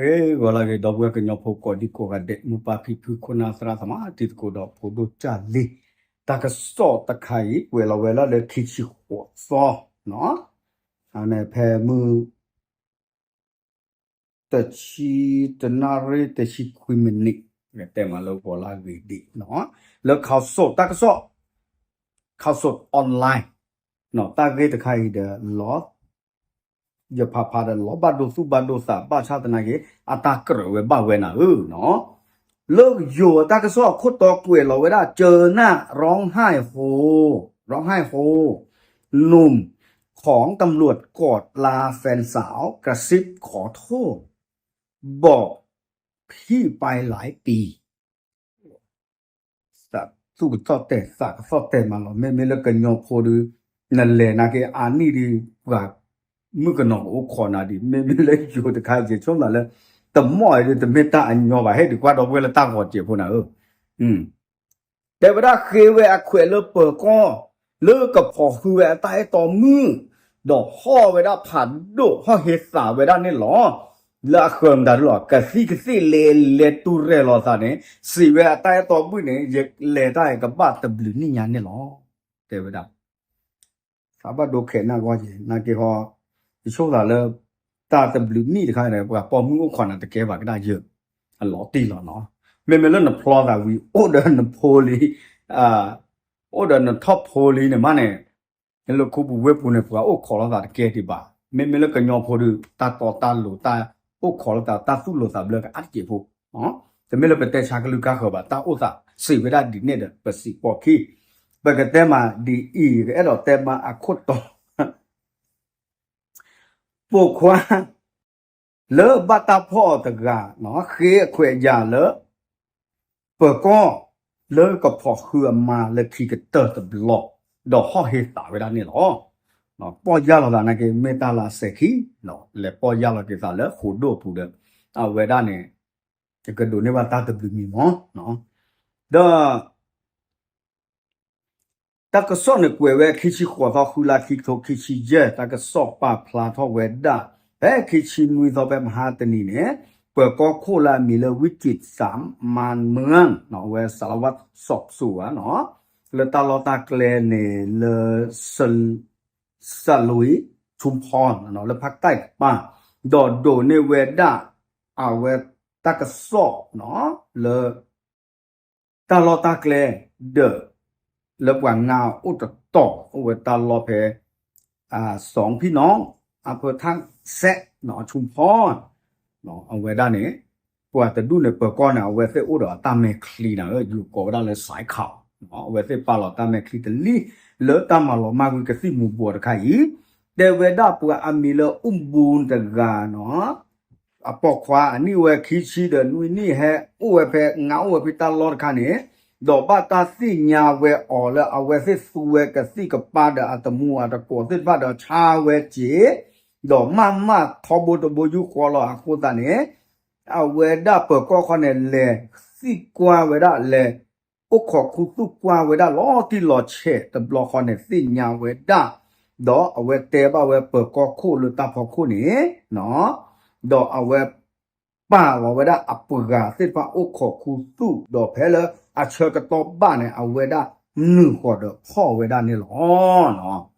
ဂီၤလၢအဂ့ၤ ဂီၤလၢအဂ့ၤ ဒီပုၢ်ဝဲၢ်ကညီဖိကိးဒံကိးဂၤဒဲး မိၢ်ပၢ်ဖံဖု ခိၣ်နၢ်သရၣ်သမါ တံၤသကိးဒီးဖိဒိၣ်ကၢ်လံၤ, တၢ်ကစီၣ်တခါအံၤ ကွဲးလီၤဝဲဒၣ်လၢခံဆံဃိးသီ, အန့ၣ်ဖဲမုၢ် တဆံ တနၣ်ရံၣ် တဆံခွံမံးနံး, တဲမးလၢဂီၤလၢအဂ့ၤဒံး, လၢ Khaosod တၢ်ကစီၣ် Khaosod Online တၢ်ဂ့ၢ်တခါအံၤဒီး လီၤ ယဖးဖးဒီးလီၤဘၣ်ဒိသူၣ်ဘၣ်ဒိသး ဘၣ်ဆၣ်သနာ်က့ အတၢ်ကြၢးဝဲဘၣ်ဝဲနၤဧၢနီၤ, လၢယိၤတၢ်ကစီၣ်အခိၣ်တီကွဲးလီၤဝဲဒၣ် เจอหน้าร้องไห้โฮ ร้องไห้โฮหนุ่มของตำรวจกอดลาแฟนสาวกระซิบขอโทษ บอกพี่ไปหลายปี သူၣ်ကသီၣ်တဲာ်သးကသီၣ်တဲာ်မးလီၤ. မ့မ့ၢ်လၢကညီဖိဒီး နလဲၤနာ်က့အါနံၣ်ဒီး ပှၤမုၣ်ကနီၤကအိၣ်ခိးနၤဒံး, မ့မ့ၢ်လၢယိၤတခါ ယဆိကမိၣ်လၢ တမီၢ်အံၤဒီး တမ့ၢ်တၢ်အညီဘၣ်, ဟဲဒုးကွၢ်ဒီပုၢ်ဝဲၢ်လၢတၢ်ဂီၤစဲးဖိနၤဧၢ တဲဝဲဒၣ်ဃ့ဝဲအခွဲးလၢပၢၤကီၢ် လၢကဖီၣ်ဃုာ်ဝဲအတၢ်အဲၣ်တီမုၣ်, ဒီးဟီၣ်ဝဲဒၣ်ဖးဒိၣ် ဟီၣ်ဟ့သးဝဲဒၣ်န့ၣ်လီၤ. လၢအဃၢၤမတၤဒုလီၤ ကသံၣ်ကသ့ၣ်လဲၤလဲၤတူၢ်ရဲၣ်လိာ်သးန့ၣ် စံးဝဲအတၢ်အဲၣ်တီမုၣ်န့ၣ် ယလဲၤတၢ်အံၤကဘၣ်တဘျုးနံၣ်ညါန့ၣ်လီၤ. တဲဝဲဒၣ် သးဘၣ်ဒိခဲးနၢ်ဂီၢ်က့ၤ နာ်က့ဟီ ယဆိကမိၣ်သးလၢ တၢ်တဘျုးနံၣ်တခါန့ၣ် ပှၤပိာ်မုၣ်အိၣ်ခိးနၤတကဲဘၣ်ကဒါယၢၢ် အလီၤတံၢ်လီၤနီၤ. မ့မ့ၢ်လၢနဖျီသးဝံၤ အိၣ်ဒီးနဖိလံ အိၣ်ဒီးနထီၣ်ဖိလံန့ၣ်မးန့ၣ် လၢခူပူၤဝ့ၢ်ပူၤန့ၣ် ပှၤအိၣ်ခိးလိာ်သးတကဲဒံးဘၣ်. မ့မ့ၢ်လၢကညီဖိဒီး တၢ်တီတၢ်လိၤ တၢ်အိၣ်ခိးလိာ်သး တၢ်သူၣ်လိာ်သးဘျၢကအါတက့ၢ်ဖိ တမ့ၢ်လၢပတဲဆါကလုၢ်ကါဃၢၤဘၣ် တၢ်အိၣ်သး စံးဝဲဒၣ်ဒ်န့ၣ်ဒီး ပစံးပိာ်ခံ ပကတဲမးဒ်အံၤ ကအဲၣ်ဒိးတဲမးအခိၣ်တီ ပိာ်ခွါ လၢဘၣ်တၢ်ဖီၣ်အီၤတဂၤ ဃ့အခွဲးယာ်လၢ ပၢၤကီၢ် လၢကဖီၣ်ဃုာ်အမါလၢခံကတၢၢ်တဘျီ ဒီးဟီၣ်ဟ့သးဝဲဒၣ်န့ၣ်လီၤ. ပီၢ်ယၢ်လီၤသးနာ်က့ မ့ၢ်တၢ်လၢအစဲၤခံ လဲၤပီၢ်ယၢ်လီၤက့ၤသးလၢဃိာ်ဒိၣ်အပူၤဒီး အဝဲဒၣ်န့ၣ် ကကဒိးန့ၢ်ဘၣ်တၢ်တဘျုးမံၤမီၤ ဒီး တၢ်ကစီၣ်န့ၣ်ကွဲးဝဲခံဆံဃိးသီ ဃုလါခံကထိခံဆံယဲၢ် တၢ်ကစီၣ်ပာ်ဖျါထီၣ်ဝဲဒၣ် ဖဲခံဆံနွံသီဖဲမဟါတနံၤန့ၣ် ပၢၤကီၢ်ခိၣ်လၢအမံၤလၢ ဝံၣ်ကံးစၣ်မၢၣ်မၢၣ် အဝဲ สารวัตรสอบสวน လၢတၢ်လီၢ်တၢ်ကျဲန့ၣ်လၢ စလွံၣ် ชุมพร လၢဖးတၢ်တပၤ ဒီးဒိးန့ၢ်ဝဲဒၣ် အဝဲတၢ်ကစီၣ် လၢ တၢ်လီၢ်တၢ်ကျဲ ဒီး လၢပှၤနါအိၣ်တတီၤ အိၣ်ဝဲတၢ်လီၢ်ဖဲ สองพี่น้อง อำเภอท่าแซะ ชุมพร အဝဲဒၣ်န့ၣ် ပှၤတဒူၣ်န့ၣ် ပၢၤကီၢ်န့ၣ် အဝဲသ့ၣ်အိၣ်ဒီးအတၢ်မဲာ်ချံနၤ ယိၤကိးဝဲဒၣ်လၢ สายข่าว အဝဲသ့ၣ်ပာ်လီၤတၢ်မဲာ်ချံတလံၢ် လၢတၢ်မၤလီၤမၢ်ကွံာ်ကသံၣ်မူၤဘှီးတခါအံၤ တဲဝဲဒၣ်ပှၤအမံၤလၢ အူဘူၣ်တဂၤနီၤ အပိာ်ခွါအနံၣ်အိၣ်ဝဲခံဆံဒီးနွံနံၣ်ဟဲအိၣ်ဝဲဖဲ နါအိၣ်ဝဲဖဲတၢ်လီၢ်တခါန့ၣ် ဒီးဘၣ်တၢ်သ့ၣ်ညါဝဲအီၤလၢအဝဲသ့ၣ်သူဝဲကသံၣ်ကပၤဒီးအတမူအတကိးသ့ၣ်တဖၣ်ဒီးဆါဝဲက့ၤ ဒီးမၢ်မၢ်ထီဘိတဘိယူၢ်ဃီလီၤအဃိသတးန့ၣ် အဝဲဒၣ်ပၢၤကီၢ်ခီန့ၣ် လဲၤသံကွၢ်ဝဲဒၣ်လဲၤ အိၣ်ခိးခူသူၣ်ကွၢ်ဝဲဒၣ်လီၤတံၢ်လီၤဆဲးတဘျီဃီန့ၣ် သ့ၣ်ညါဝဲဒၣ် ဒီးအဝဲတဲဘၣ်ဝဲပၢၤကီၢ်ခိၣ်လၢတၢ်ဖီခိၣ်န့ၣ် ဒီးအဝဲ ပာ်လီၤဝဲဒၣ်အပှၤသ့ၣ်တဖၣ်အိၣ်ခိးခူသူၣ် ဒီးဖဲလၢအဆၢကတီၢ်ဘၣ်န့ၣ် အဝဲဒၣ်နုာ်ဃီၤဒီးဖီၣ်ဝဲဒၣ်န့ၣ်လီၤ.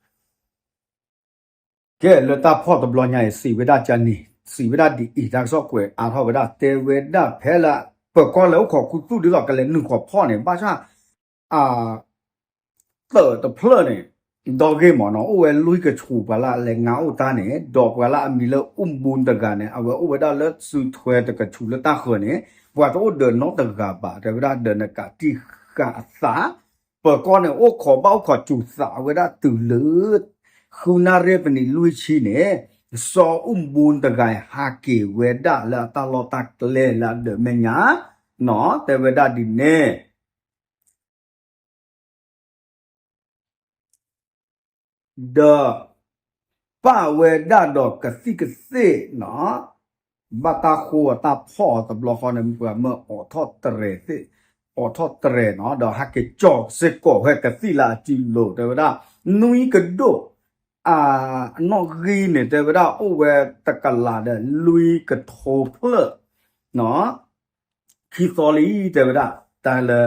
ကဲ လၢတၢ်ဖီၣ်တဘျီညါအံၤ စံးဝဲဒၣ်ကန့ၣ် စံးဝဲဒၣ်ဒ်အံၤ တၢ်ကစီၣ်ကွဲးအါထီၣ်ဝဲဒၣ် တဲဝဲဒၣ်ဖဲလၢ ပၢၤကီၢ်လဲၤအိၣ်ခိးခူသူၣ်ဒ်သိးကလဲၤနုာ်ဃီၤဖီၣ်န့ၣ် ဘၣ်ဆၣ် အ သၢးတဖျၢၣ်န့ၣ် ဒီဂ့ၢ်မးနီၤ အိၣ်ဝဲလွံၢ်ကဆူး ပှၤလၢအလဲၤငါအိၣ်တၢ်န့ၣ် ဒီးပှၤလၢအမံၤလၢ အူဘူၣ်တဂၤန့ၣ် အဝဲအိၣ်ဝဲဒၣ်လၢစုထွဲတကဆူးလၢတၢ်ဃၢၤန့ၣ် ပှၤတအိၣ်ဒီးနီတဂၤဘၣ် တဲဝဲဒၣ်ဒီးနကးတံၢ်ဃာ်အသး ပၢၤကီၢ်န့ၣ် အိၣ်ခိးဘၣ်အိၣ်ခိးစူၤသးဝဲဒၣ်တုၤလၢ ဃုနၣ်ရံၣ်ပနံးလွံၢ်ဆံန့ၣ် စီၤအူဘူၣ်တဂၤ ဟးက့ၤဝဲဒၣ်လၢအတၢ်လီၢ်တၢ်ကျဲလၢအဒၢးမဲာ်ညါ နီၤ တဲဝဲဒၣ်ဒ်န့ၣ် ဒီး ပာ်ဝဲဒၣ်ဒီးကသံၣ်ကသ့ၣ်နီၤ ဘၣ်တၢ်ဃိအတၢ်ဖီၣ်အီၤတဘျီဃီန့ၣ် ပှၤမၢအိးထီၣ်တရဲၣ်သ့ၣ် အိးထီၣ်တရဲၣ်နီၤ ဒီးဟးက့ၤကၠီၤစ့ၢ်ကီးဝဲကသံၣ်လၢအစုလိၤ တဲဝဲဒၣ် နွံကဒိၣ် အနီၣ်ဂံၢ်န့ၣ် တဲဝဲဒၣ်အိၣ်ဝဲတကလးဒီးလွံၢ်ကထိဖျၢၣ် ခံသီလံ တဲဝဲဒၣ် တၢ်လၢ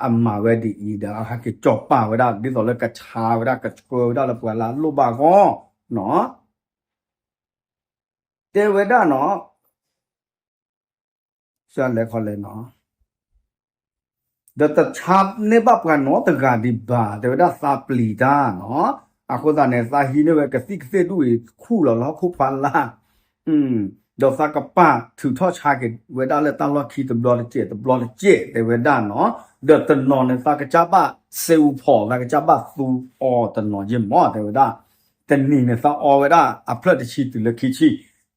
အမၤဝဲဒ်အံၤဒီး အဟဲက့ၤကၠီၤပာ်ဝဲဒၣ် ဒ်သိးလၢကဆါဝဲဒၣ် ကဆှၢဝဲဒၣ်လၢပှၤလၢအလိၣ်ဘၣ်အဂီၢ်နီၤ တဲဝဲဒၣ်နီၤ လဲၤခီလဲၤနီၤ ဒီးတဆါန့ၢ်ဘၣ်ပှၤနီတဂၤဒံးဘၣ် တဲဝဲဒၣ်သးပျံၤတၢ်နီၤ အဃိသတးန့ၣ် သးဟံးန့ၢ်ဝဲကသံၣ်ကသ့ၣ်ဒူၣ်အံၤခူၣ်လီၤလၢဟီၣ်ခိၣ်ဖီလာ် ဒီးသးကပာ်ထုးထီၣ်ဆါက့ၤဝဲဒၣ်လၢတၢ်လီၢ်ခံတဘျီတစဲး တဘျီတစဲး တဲဝဲဒၣ်နီၤ ဒီးတနီၤန့ၣ် သးကစၢ်ဘၣ်စဲးအူဖီၣ် သးကစၢ်ဘၣ်သူအီၤတနီၤယ့ၢ်မး တဲဝဲဒၣ် တနံၤန့ၣ် သးအီဝဲဒၣ်အဖျၢၣ်တဆံတုၤလၢခံဆံ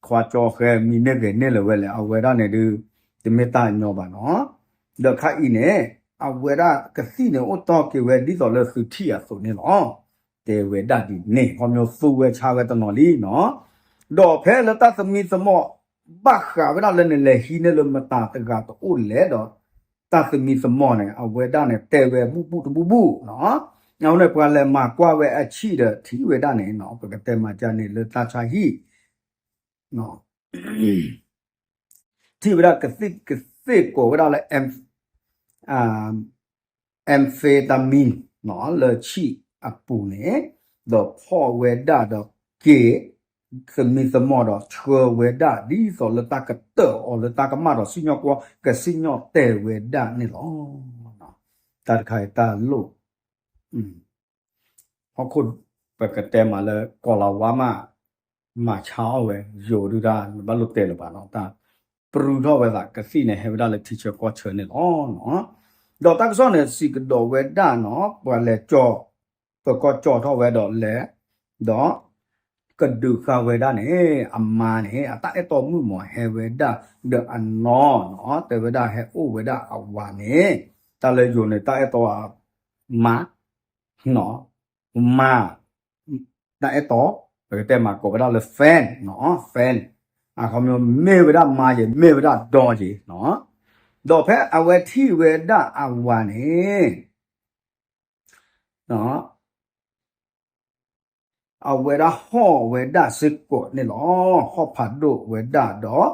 ခွါကၠီဃဲမံၤန့ၢ်ဂဲၤန့ၢ်လၢၤဝဲလဲၣ် အဝဲဒၣ်န့ၣ်ဒုး တမ့ၢ်တၢ်ညီဘၣ်နီၤ ဒီးခါအံၤန့ၣ် အဝဲဒၣ်ကသံၣ်န့ၣ်အိၣ်တီၢ်က့ၤဝဲဒ်သိးလၢသုထံၣ်အသိးန့ၣ်လီၤ တဲဝဲဒၣ်ဒ်န့ၣ် ခီဖျိသူဝဲဆါဝဲတနီၤလံနီၤ ဒီးဖဲလၢတၢ်သမံသမိး ဘၣ်ဃးဝဲဒၣ်လၢနလဲၤဟံးန့ၢ်လၢမတၤတဂၤတအိၣ်လဲၣ်ဒီး တၢ်သမံသမိးန့ၣ် အဝဲဒၣ်န့ၣ် တဲဝဲဘူၣ်ဘူၣ်တဘူၣ်ဘူၣ်နီၤ အဃိန့ၣ် ပှၤလဲၤမၤကွၢ်ဝဲအဆံၣ်ဒီးထံၣ်ဝဲဒၣ်န့ၣ်နီၤ ပကတဲမၤကၢ်န့ၣ်လၢတၢ်ဆါဟံၣ် ထံၣ်ဝဲဒၣ်ကသ့ၣ်ကသ့ၣ်ကိးဝဲဒၣ်လၢ amphetamine လၢဆံၣ်အပူၤန့ၣ် ဒီးဖီၣ်ဝဲဒၣ်ဒီးက့ၤ သမံသမိးဒီးဆှၢဝဲဒၣ် ဒ်သိးလၢတၢ်ကတၢၢ်အီၤလၢတၢ်ကမၣ်ဒီးစံၣ်ညီၣ်ကွီၢ် ကစံၣ်ညီၣ်တဲာ်ဝဲဒၣ်န့ၣ်လီၤ. တၢ်တခါအံၤတၢ်လိၣ် ဟီၣ်ခိၣ် ပကတဲမးလၢကီၤလၤဝါမး မၤဆါအီၣ်ဝဲ ယိၤဒုတၢ် နဘၣ်လိၣ်တဲလၢၤဘၣ်နီၤ တၢ်ပြူထီၣ်ဝဲသးကသံၣ်န့ၣ် ဟဲဝဲဒၣ်လၢထံဆၢကီၢ်ဆၢန့ၣ်လီၤ. ဒီးတၢ်ကစီၣ်န့ၣ် စံးကဒီးဝဲဒၣ်နီၤ ပှၤလဲၤကၠီ ပၢၤကီၢ်ကၠီထီၣ်ဝဲဒီးလဲၤ ဒီး ကဒုးဃာ်ဝဲဒၣ်န့ၣ် အမါန့ၣ် အတၢ်အဲၣ်တီမုၣ်မးဟဲဝဲဒၣ် ဒီးအနီၢ်နီၤ တဲဝဲဒၣ်ဟဲအိၣ်ဝဲဒၣ်အဝၤန့ၣ် တၢ်လၢယိၤန့ၣ် တၢ်အဲၣ်တီအမါ နီၤ မါ တၢ်အဲၣ်တီ ပကတဲမၤကိးဝဲဒၣ်လၢ friend နီၤ friend အခီပညီမ့ၢ်ဝဲဒၣ်မါယ့ၤ မ့ၢ်ဝဲဒၣ်ဒီယ့ၤနီၤ ဒီးဖဲအဝဲထံၣ်ဝဲဒၣ်အဝၤန့ၣ် အဝဲဒၣ်ဟီၣ်ဝဲဒၣ်စ့ၢ်ကီးန့ၣ်လီၤ. ဟီၣ်ဖးဒိၣ်ဝဲဒၣ်ဒီး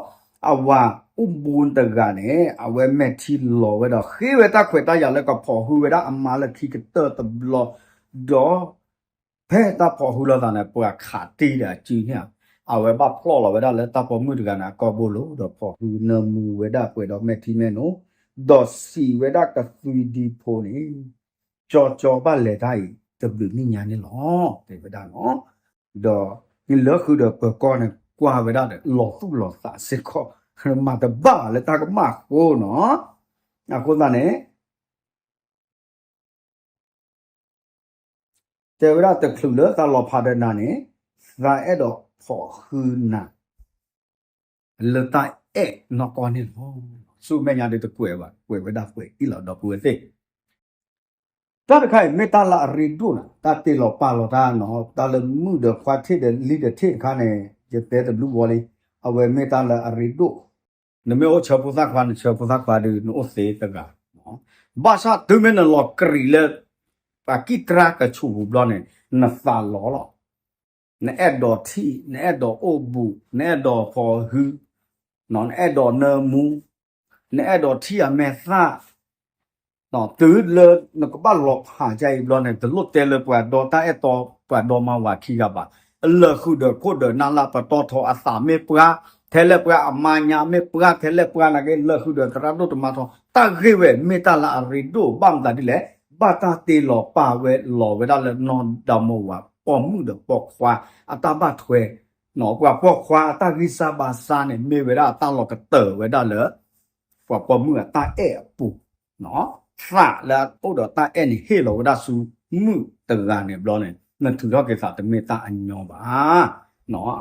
အဝၤအိၣ်ဘူးတဂၤန့ၣ် အဝဲမဲာ်ထံလီၤဝဲဒီး ဃ့ဝဲတၢ်ခွဲးတၢ်ယာ်လၢကဖီၣ်ဟုဝဲဒၣ်အမါလၢခံကတၢၢ်တဘျီ ဒီး ဖဲတၢ်ဖီၣ်ဟုလိာ်သးန့ၣ် ပှၤခးတံၢ်ဒီးအစုန့ၣ် အဝဲဘၣ်ဖျီၣ်လီၤဝဲဒၣ်လၢတၢ်ပိာ်မုၣ်တဂၤန့ၣ် အကိာ်ဘိလိၤ ဒီးဖီၣ်ဟုနၢမူဝဲဒၣ်ပှဲၤဒီးမဲာ်ထံမဲာ်နိ ဒီးစံးဝဲဒၣ်ကသွံဒံဖိန့ၣ် ကၠီကၠီဘၣ်လဲၤတၢ်အံၤ တဘျုးနံၣ်ညါန့ၣ်လီၤ တဲဝဲဒၣ်နီၤ. ဒီးလၢဃုာ်ဒီးပၢၤကီၢ်န့ၣ် ကွၢ်ဝဲဒၣ်ဒီး လီၤသူၣ်လီၤသးစ့ၢ်ကီး မၤတဘၣ်လၢတၢ်ကမၣ်အဃိနီၤ. အဃိသတးန့ၣ် တဲဝဲဒၣ်တချုးလၢသးလီၤဖးဒီးနၤန့ၣ် သးအဲၣ်ဒိးဖီၣ်ဟုနၤ လၢတၢ်အဲၣ်နီၢ်ကီၢ်န့ၣ်လီၤ. ဆူမဲာ်ညါဒုးတကွဲးဘၣ် ကွဲးဝဲဒၣ်ကွဲးအံၤလီၤ ဒီပုၢ်ဝဲၢ်သ့ၣ် တၢ်တခါအံၤမ့ၢ်တၢ်လၢအရ့ဒိၣ်နီၤ တၢ်တ့လီၤပာ်လီၤတၢ်နီၤ တၢ်လၢမုၣ်ဒီးခွါထံၣ်ဒီးလံဒီးထံၣ်တခါန့ၣ် ယတဲတဘျုးဝီလံ အဝဲမ့ၢ်တၢ်လၢအရ့ဒိၣ် နမ့ၢ်အိၣ်ဆၢဖိသၣ်ခွါ နဆၢဖိသၣ်ခွါဒုး နအိၣ်သ့တဂၤ ဘၣ်ဆၣ်တုၤမ့ၢ်နလီၤကြံၤလၢ ပှၤကံၢ်တြၢ်ကဆူးပူၤဘျီန့ၣ် နသးလီၤလီၤ နအဲၣ်ဒိးထံၣ် နအဲၣ်ဒိးအိၣ်ဘူး နအဲၣ်ဒိးဖီၣ်ဟု နအဲၣ်ဒိးနၢမူ နအဲၣ်ဒိးထံၣ်အမဲာ်သၣ် တုၤလၢနကဘၣ်လီၤဖးဒ်အံၤဘျီန့ၣ် တလိၣ်တဲလၢပှၤဒီတၢ်အဲၣ်တီ ပှၤဒီမါဝၤခံဂၤဘၣ်. လၢာ်ဃုာ်ဒီးခိၣ်ဒီးနၢ်လၢပတီၢ်ထီ အသးမ့ၢ်ပှၢ် ထဲလဲၣ်ပှၢ် အမါညါမ့ၢ်ပှၢ် ထဲလဲၣ်ပှၢ်နာ်က့ လၢာ်ဃုာ်ဒီးသရၣ်ဒိၣ်တမါထီ တၢ်ဂ့ၢ်ဝဲမ့ၢ်တၢ်လၢအရ့ဒိၣ် ဘၣ်မတၤဒ်လဲၣ် ဘၣ်တၢ်တ့လီၤပာ်ဝဲလီၤဝဲဒၣ်လၢနီၢ်ဒီမါဝၤ ပိာ်မုၣ်ဒီးပိာ်ခွါ အတၢ်ဘၣ်ထွဲ ပှၤပိာ်ခွါအတၢ်ဂံၢ်စၢ်ဘါစၢ်န့ၣ် မ့ၢ်ဝဲဒၣ်တၢ်လီၤကတၢၢ်ဝဲဒၣ်လၢ ပှၤပိာ်မုၣ်အတၢ်အဲၣ်အပူၤ သးလၢအအိၣ်ဒီးတၢ်အဲၣ်န့ၣ် ဟ့ၣ်လီၤဝဲဒၣ်ဆူမုၣ်တဂၤန့ၣ်ဘျီန့ၣ် နထုးထီၣ်က့ၤသးတမ့ၢ်တၢ်အညီဘၣ်.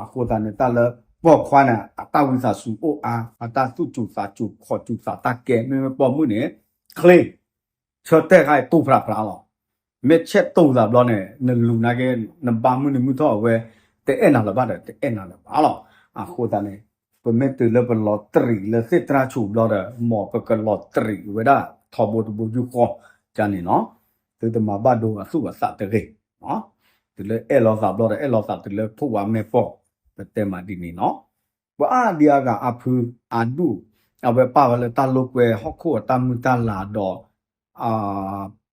အဃိသတးန့ၣ် တၢ်လၢပိာ်ခွါန့ၣ် အတၢ်ဝံသးစူၤအိၣ်အါ အတၢ်သူၣ်စူၤသးစူၤ ခိးစူၤသးတၢ်ကဲ မ့မ့ၢ်ပိာ်မုၣ်န့ၣ် ချ့ ဆၢတဲာ်ခါအံၤတူၢ်ဖြးဖြးလီၤ. မ့ၢ်ဆဲးတူၢ်သးဘျီန့ၣ် နလူၤနာ်က့ နဘါမုၢ်နံၤမုၢ်ထီၣ်အဝဲ တအဲၣ်နၤလၢၤဘၣ်ဒီး တအဲၣ်နၤလၢၤဘၣ်လီၤ. အဃိသတးန့ၣ် ပမ့ၢ်တုၤလၢပလီၤတရံးလၢသ့ၣ်တြၢ်ဆူၣ်ဘျီဒီး မ်ပကလီၤတရံးဝဲဒၣ်ထီဘိတဘိယူၢ်ဃီ ကန့ၣ်နီၤ သုတမၤဘၣ်ဒိအသူၣ်အသးတဂ့ၤ. တုၤလၢအဲၣ်လီၤသးဘျီဒီး အဲၣ်လီၤသးတုၤလၢဖှိၣ်ဝါမဲာ်ပီၢ်, ပတဲမးဒ်န့ၣ်နီၤ. ပှၤအါဒံအါဂၤအဖုအဒူၣ်, အဝဲပာ်ဝဲလၢတၢ်လိာ်ကွဲဟီၣ်ခိၣ်အတၢ်မုၢ်တၢ်လၤဒီး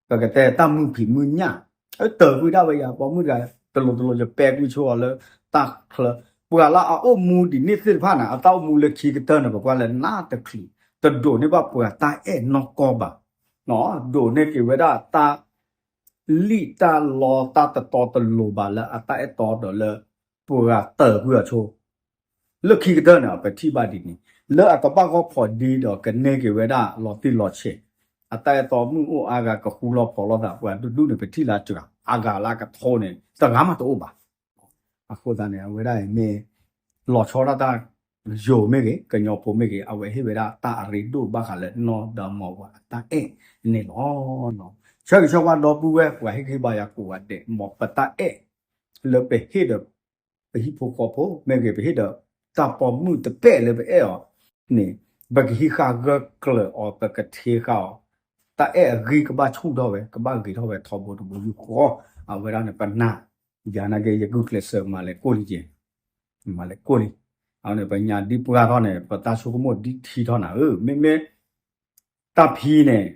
ပကတဲတၢ်မုၢ်ဖံးမုၢ်ညၣ်, အတၢ်ကွံဒၣ်ဝဲယၤ ပိာ်မုၣ်တဂၤ တလိၤတလိၤ ယပဲကွံဆိအီၤလၢတၢ်ချၢ, ပှၤလၢအအိၣ်မူဒ်န့ၣ်သ့ၣ်တဖၣ်န့ၣ် အတၢ်အိၣ်မူလၢခံကတၢၢ်န့ၣ် ပကွၢ်လၢနးတချုး, တဒိးန့ၢ်ဘၣ်ပှၤတၢ်အဲၣ်နီၢ်ကီၢ်ဘၣ်, ဒိးန့ၢ်က့ၤဝဲဒၣ်တၢ်လံၣ်တၢ်လီတၢ်တတီတလိၤဘၣ်လၢအတၢ်အဲၣ်တီဒီးလၢ ပှၤတၢၢ်ကွံအီၤဆိ လၢခံကတၢၢ်န့ၣ် ပထံၣ်ဘၣ်ဒ်န့ၣ်, လၢအကဘၣ်ဂီၢ်ဖီးဒံဒီးကန့ၢ်က့ၤဝဲဒၣ်လီၤတံၢ်လီၤဆဲး, အတၢ်အဲၣ်တီမုၢ်အိၣ်အါဂၤ ကဃူလီၤဖိးလိာ်သး ပှၤဒူၣ်ဒူၣ်န့ၣ် ပထံၣ်လၢစှၤ အါဂၤလၢအကထိန့ၣ် တဂၤမးတအိၣ်ဘၣ်. အဃိသတးန့ၣ် အဝဲဒၣ်အံၤမ့ၢ် လီၤဆီဒၣ်တၢ်ယိၤမ့ၢ်ဂ့ၤ ကညီဖိမ့ၢ်ဂ့ၤ အဝဲဟ့ၣ်ဝဲဒၣ်တၢ်အရ့ဒိၣ်ဘၣ်ဃးလၢနီၢ်ဒီမါဝၤအတၢ်အဲၣ်န့ၣ်လီၤ. ဆၢဂ့ၤဆၢဝါဒီပုၢ်ဝဲၢ် ပှၤဟ့ၣ်ဂံၢ်ဘါယၤကိးဂၤဒဲး မ်ပတၢ်အဲၣ် လၢပဟ့ၣ်ဒီး ပဟံၣ်ဖိဃီဖိမ့ၢ်ဂ့ၤ ပဟ့ၣ်ဒီးတၢ်ပိာ်မုၣ်တပဲာ်လၢပအဲၣ်အီၤန့ၣ် ပကဟံးဃာ်ဂၢၢ်ကျၢၤအီၤ ပကထ့ဃာ်အီၤ, တၢ်အဲၣ်အဂံၢ်ကဘၣ်ဆူၣ်ထီၣ်ဝဲ ကဘၣ်ဂ့ၤထီၣ်ဝဲထီဘိတဘိယူၢ်ဃီ, အဝဲဒၣ်န့ၣ် ပနာ်ယၤနာ်က့ ယဂုာ်ကျဲးစၢးမၤလဲၤကိၢ်လံက့ၤ မၤလဲၤကိၢ်လံ. အဝဲန့ၣ် ပညါဒ်ပှၢ်ထီၣ်န့ၣ် ပတၢ်ဆိကမိၣ်ဒ်ထံထီၣ်နၤဧၢ, မ့မ့ၢ် တၢ်ဖံန့ၣ်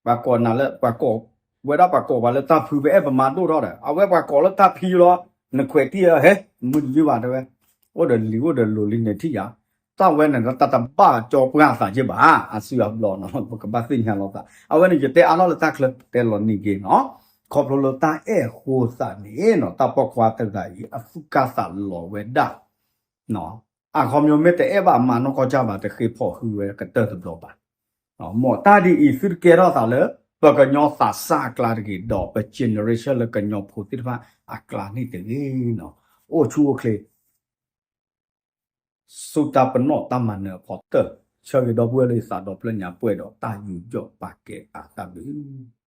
ပှၤကိးနၤလၢ ပှၤကိးဝဲဒၣ်ပှၤကိးပှၤလၢတၢ်ဖု ပအဲၣ်ပမၤဒိၣ်ထီၣ်ဒီး အဝဲပှၤကိးလၢတၢ်ဖံလီၤ, နခွဲးတံၢ်ဧၢ ဟဲ မုၢ်တယုၢ်ဘၣ်တဲဝဲ, အိၣ်ဒီးလံၤအိၣ်ဒီးလိၤလံန့ၣ်ထံၣ်ယၤ, တၢ်ဝဲန့ၣ်ဒီးတၢ်တဘၣ်ကၠီပှၢ်သးက့ဘၣ်, အစုအဘျီနီၤ ပကဘၣ်သ့ၣ်ညါလိာ်သး, အဝဲန့ၣ် ယတဲအါထီၣ်လၢတၢ်ချၢ တဲလီၤနံၤက့ၤနီၤ, ခီဖျိလၢတၢ်အဲၣ်အဃိသးန့ၣ်နီၤ တၢ်ပိာ်ခွါတဂၤအံၤ အသူၣ်ကၢ်သးလီၤဝဲဒၣ် အခီပညီမ့ၢ်တအဲၣ်ဘၣ်မၤနီၢ်ကီၢ်ကၢ်ဘၣ် တဃ့ဖီၣ်ဟုဝဲကတၢၢ်တဘျီဘၣ်. မ်တၢ်ဒ်အံၤ သုတကဲထီၣ်သးလၢ ပကညီသးစၢ်အကျါတဂ့ၤ ဒီးပgenerationလၢကညီဖိသ့ၣ်တဖၣ်အကျါန့ၣ်တဂ့ၤနီၤ, အိၣ်ဆူၣ်အိၣ်ချ့ ဆူတၢ်ပနီၣ်တၢ်မၤနၢၤအဖီတၢၢ်, ဆၢဂ့ၤဒီပုၢ်ဝဲၢ်လၢယသးဒီဖျၢၣ်ညါပှဲၤဒီး တၢ်ယူးယီၣ်ပာ်ကဲအါတၢ်ဘျုး